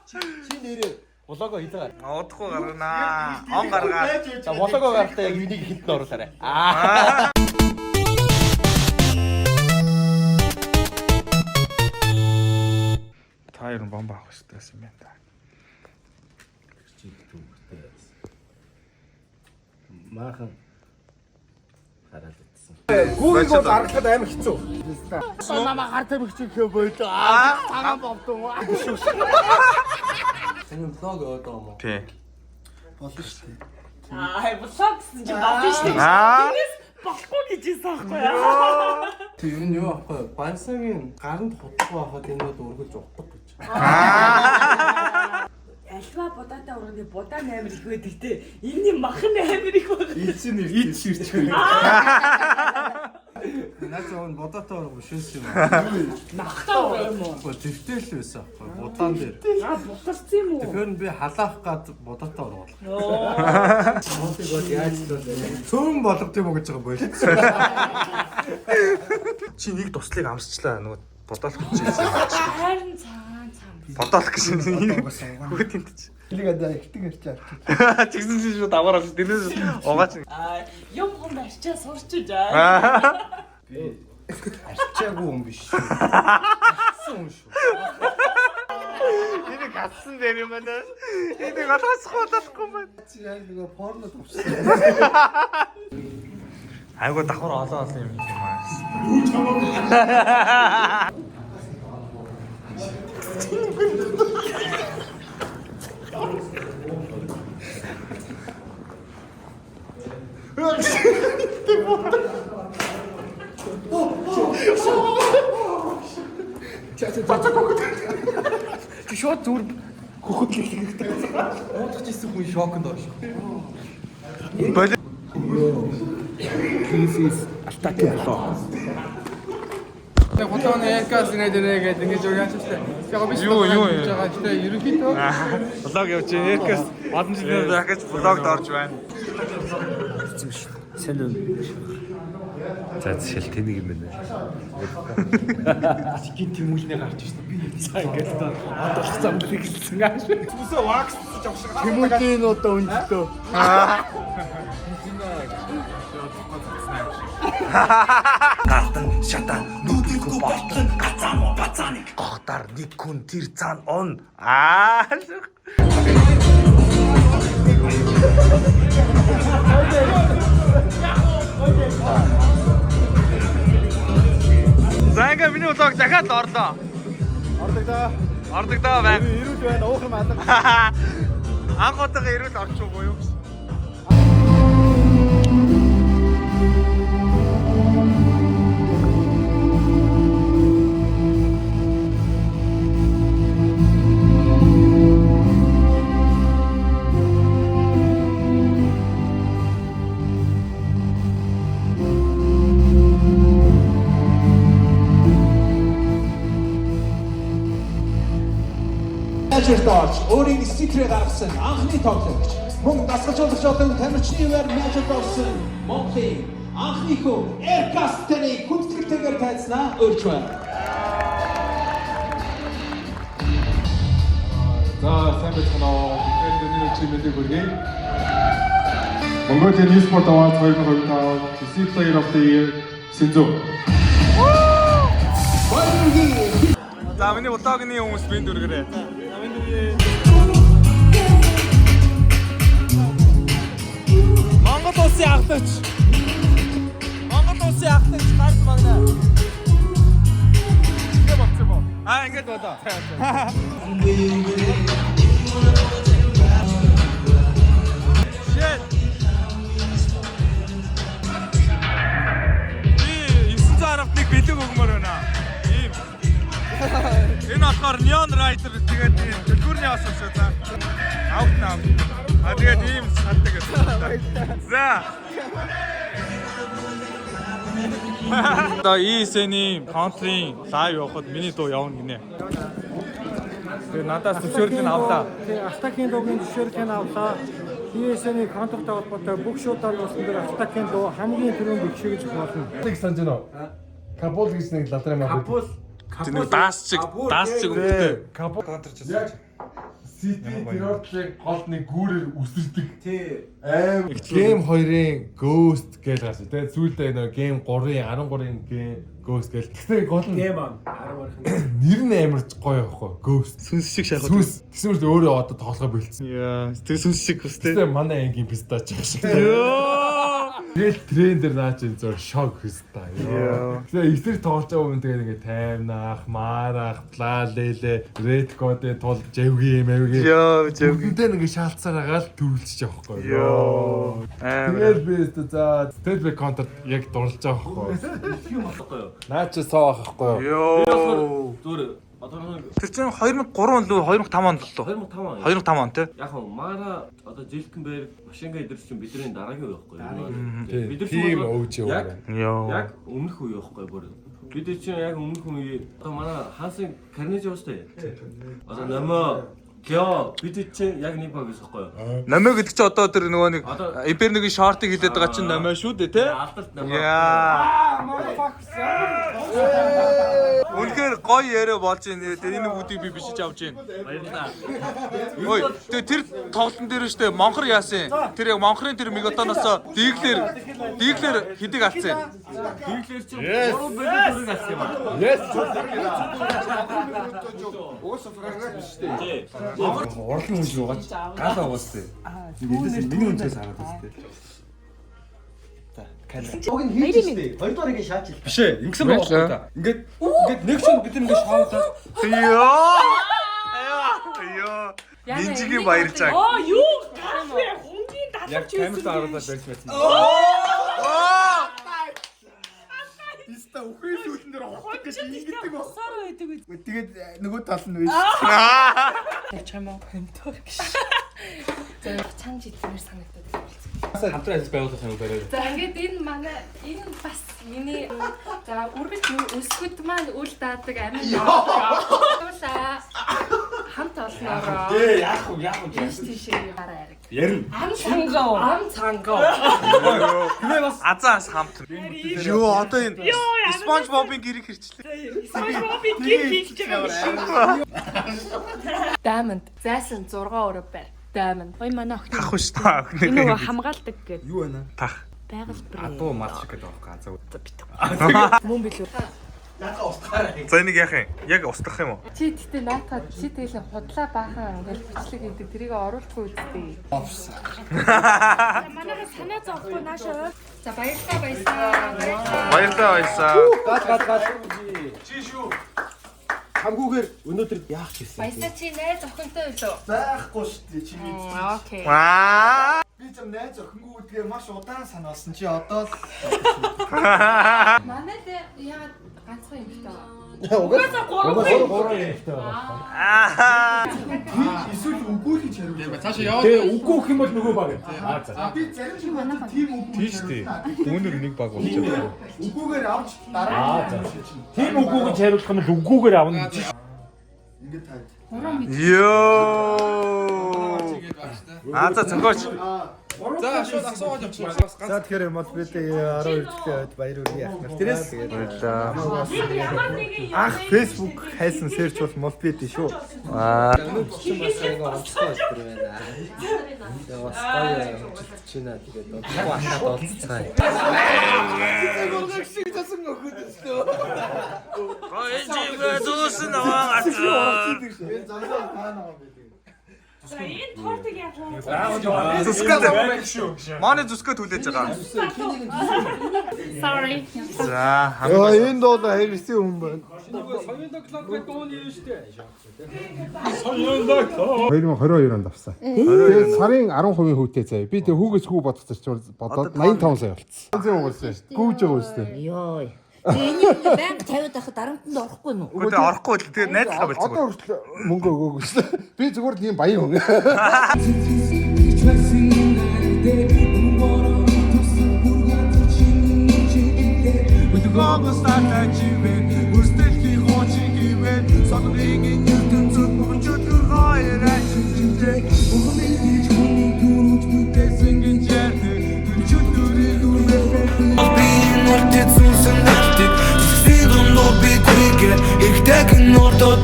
Чи нэрээ vlog оо хийлээ. Удахгүй гарганаа. Он гаргаад. За, vlog оо гаргахтаа яг энийг хинт нь оруулаарай. Аа. Та ер нь бомба авах хэрэгтэй байсан юм байна да. Maaхан хараад итсэн. Гүүгийг бол аргахад амар хэцүү. Намаа гар тавих чи хөө бойлоо. Цагаан бомтон. Таны vlog яваад байгаа юм уу? Тий. Болно шүү дээ. Аа, vlog гэсэн чинь болно шүү дээ. Аа. Тэрнээс болохгүй гэж хэлсэн байхгүй юу? Тэг ер нь юу аахгүй юу? Бансагийн гаранд хутгаа байхад энэ бол үргэлж ухдаг гэж. Альва будаатай урганы будаа амар их байдаг те. Энийний мах нь амар их байдаг. Ийцэн ич ирчих. Наад зам бодоотой ураг биш юм аа. Махтай урга юм уу? Гэхдээ зэвтэл л байсан аахгүй юу? Будаан дээр. Аа, бутарсан юм уу? Тэгэхээр би халаах гад бодоотой ургал. Йоо. Монтыг бол яаж л бол цөөн болгох юм уу гэж байгаа болчихсон. Чи нэг туслыг амсчлаа нөгөө бодоолох гэж хэлсэн. Харин цагаан цам. Бодоолох гэж. Хүү тэнт чи. Тэрийг одоо ихтэг ирч авчих. Тэгсэн чинь шууд аваар авчих. Тэрнээс угаач. Аа, юм хум арчаа сурчиж аа. Би арчаагүй хүн биш шүү. Арчсан хүн шүү. Энийг гацсан дээр юм байна. Энийг олоосгүй болохгүй юм байна. Чи яг нөгөө порно төвчсөн. Айгуу давхар олон олон юм хийх юм аа. Чи шууд зүр хөхөд л хэрэгтэй. Уудах чийсэн хүн шоконд орших. Боли. This is Altaki vlog. Хулуун Эркас нэ дэрэ гэдэг ингэж яачихлаа. Яг би Юу, юу, юу? байгаа. Гэтэ ерөнхийдөө Vlog явж байна. Эркэс олон жилийн дахиж vlog-д орж байна. Сайн уу? За жишээл тэнийг юм байна. Гин тэмүүлнээ гарч ирсэн. Би за ингээд л одоох зам дээр хэлсэн ааш. Зүсээ вакс зүсэж авах шиг. Тэмүүлгийн одоо өнжлөө. Гардан шатан нүдгүй болтон гацаан бацааныг гохтар нэг хүн тэр цаан он аа. За ингээ миний vlog дахиад орлоо. Ордог да. Ордог даа байна. Ирүүл байна. Уух юм алга. Анх удаага эрүүл орчих уу юу гэсэн. Менежерт орж өөрийн стикерээ гаргасан анхны тоглогч. Мөн дасгалжуулагч болон тамирчны хуваар менежерт орсон Монголын анхны хүн Эркас таныг хүндэтгэлтэйгээр тайзнаа урьж байна. За сайн байцгаана уу. Тэгэхээр өнөөдөр өчигдөр мэндийг хүргэе. Mongolian Esport Awards 2025 PC Player of the Year Синзу. За миний vlog-ны хүмүүс бинд үргэрээ. Монгол улсын ахлагч. Монгол улсын ахлагч гард магна. Ингэ болцсон юм уу? Аа ингэж болоо. Shit. Би 911 бэлэг өгмөр байна. Ийм. Энэ болохоор Neon Rider тэгээд төлхөрний ас шүү за. Аут нав. А тэгээд ийм салдаг гэсэн. За. Одоо ESN-ийн country live явахад миний дуу явна гинэ. Тэгээд надаас зөвшөөрлийг нь авлаа. Тэгээ Алтакийн дуугийн зөвшөөрлийг авлаа. ESN-ийн контракт холбоотой бүх шуудан нуусан дээр Алтакийн дуу хамгийн түрүүнд бэхжиж болно. Кабул санаж байна уу? Кабул гэж нэг лалрын мах. Кабул. Тэр нэг даас чиг, даас чиг өнгөтэй. Кабул Контр ч Яг City Terror-ийн гол нэг гүүрээр үсэрдэг. Тий. Аим Game 2-ын Ghost гэж гарч. Тэгээ сүүлдээ нөө Game 3-ын 13-ын Game Ghost гэж. Тэгсэн гол нь Game on 13-ын. Нэр нь амар гоё байхгүй Ghost. Сүнс шиг шахаад. Сүнс. Тэгсэн мэт өөрөө одоо тоглохоо бэлдсэн. Яа, тэр сүнс шиг хүстэй. Тэгсэн манай ангийн пистач юм шиг. Йоо. Тэгэл трендер наа чи зөөр шок хөстэ. Тэгээ эсрэг тоглож байгаа хүн тэгээд ингээ таймнах, марах, бла леле, ред кодын тул живги юм авги. Йоо, живги. Бүгдээ ингээ шаалцаар агаал төрүүлчих явахгүй. Йоо. Тэгэл би өстө за тэгэл би контр яг дурлж байгаа байхгүй. Юм болохгүй юу? Наа чи соо авах байхгүй юу? Йоо. Зүгээр одоо нэг Тэр чинь 2003 он лүү 2005 он лөө. 2005 он. 2005 он тий. Яг нь Мара одоо Зилкенберг, Машинга эдэр чинь бидний дараагийн үе байхгүй юу? Бид нар тийм өвж яг Йоо. Яг өмнөх үе байхгүй бүр. Бид нар чинь яг өмнөх үе одоо манай Хансын Карнеж явж таа. Одоо Номо Гео бид нар чинь яг нэг баг байсан байхгүй юу? Номё гэдэг чинь одоо тэр нөгөө нэг Одоо- Имперныгийн шортыг хилээд байгаа чинь номё шүү дээ тий. Алдарт Номо. Яа. Үнэхээр гоё яриа болж байна. Тэр энэ бүгдийг би бичиж авч байна. Баярлалаа. Ой, тэгээ тэр тоглолтын дээр штэ Монхор яасан. Тэр яг Монхорын тэр мегатоноос диглэр диглэр хэдэг алдсан юм. Диглэр чинь 3 бэлэн дөрөв алсан юм аа. Yes. Угаасаа фрагнат биш үү? Урлан хүн шиг угаач гал угаастай. Эндээс миний үнцээс хараад байна. Уг нь хийж штэ. Хоёрдугаар ингэ шаач ил. Биш ээ, ингэсэн байгаа байхгүй та. Ингээд ингээд нэг шин бид ингээд шоолоод Йоо. Йоо. Нинжигийн баяржаа. Оо юу гал вэ? Хунгийн яг далавч камерт харуулаад барьж байсан. Иста үхээ сүүлэн дээр хот гэж ингэдэг баг. Босоор байдаг үү? Тэгээд нөгөө тал нь биш. Явчих юм уу? Хэмтөр гэж. За чанж идмээр санагдаад байна. Хамтран ажиллаж байгуулах юм барай. За ингээд энэ манай энэ бас миний за үргэлж өсгөд маань үл даадаг амин даадаг. Хамт олноороо. Ээ, яах вэ? Яах вэ? Тийш тийшээ гараа ариг. Ярина. Ам цангав. Ам цангав. Хэмээ бас Азаас хамт. Йоо, одоо энэ SpongeBob-ын гэрийг хэрчлээ. SpongeBob-ийн гэр хийж байгаа юм шиг. Diamond. Зайсан 6 өрөө байр. Diamond. Ой манай охин. Тах биш та охин. Энэ нөгөө хамгаалдаг гэдэг. Юу байна? Тах. Байгаль бүр. Адуу мал шиг гэдэг байхгүй азаа. Мөн билүү. За энийг яах юм? Яг устгах юм уу? Чи тэгтээ наатаа чи тэгэл худлаа баахан ингээл бичлэг хийдэг тэрийг оруулахгүй үсттэй. Манайха санаа зовхгүй наашаа. За баярлалаа баясаа. Баярлалаа. Баярлалаа баясаа. Гал гал гал. Чи шүү. Хамгүйгээр өнөөдөр яах гэсэн. Баясаа чи найз охинтой билүү? Байхгүй штэ чи мэдчих. Окей. Аа. Би зам найз охингүй гэдгээр маш удаан санаалсан чи одоо л Манай л яагаад ганцхан юм бэ? Угаасаа гурван юмтай байгаа. Аа. эсвэл үгүй л гэж хариулж. Цаашаа яваад. Тэгээ үгүй гэх юм бол нөгөө баг. Аа за. Би зарим шиг надад тийм үгүй. Тийм шүү дээ. Дүүнер нэг баг болчиход. Үгүйгээр авч дараа Аа нь за. шийдэж. Тийм үгүй гэж хариулах юм бол үгүйгээр авна гэж. Ингээд таад. Йоо. Аа за зохиоч. За шууд асуугаад явчих. Бас ганц За тэгэхээр мод бид 12 жилийн үед баяр хүргэе ах нар. Тэрээс тэгээд Баярлалаа. Ямар нэгэн юм анх Facebook хайсан search бол мод бид шүү. Аа. Өнөөдөр чинь бас айгүй онцгой өдөр байна. Тэгээ бас гоё хөгжилдөж байна. Тэгээд удахгүй ахаад олцгаая. Гургаг шиг засан өхөд өслөө. Гоё жигээ зүүсэн аваа гацаа. Би зансаа таана юм бэ. За энэ тортыг яах вэ? Зүсгээ. Манай зүсгээ түлээж байгаа. Sorry. За Йоо энд бол хэрсэн хүн байна. Соён доклоо 2022 онд авсан. Тэгээд сарын 10% хүүтэй заяа. Би тэг хүүгээс хүү бодох зарчмаар бодоод 85 сая болцсон. Янзын угаасан. Гүүж байгаа үстэй. Йоо. Тэгээ энийг байнга тавиад байхад дарамтанд орохгүй нү? Үгүй тэгээ орохгүй л тэгээ найзлага болцсон. Одоо хүртэл мөнгө өгөөгүй шүү дээ. Би зүгээр тийм баян хүн. Би нүртэд сүнсэн нэлдэг. Зүсээ дундуур би гүйгээ. Эргэдэг нурдод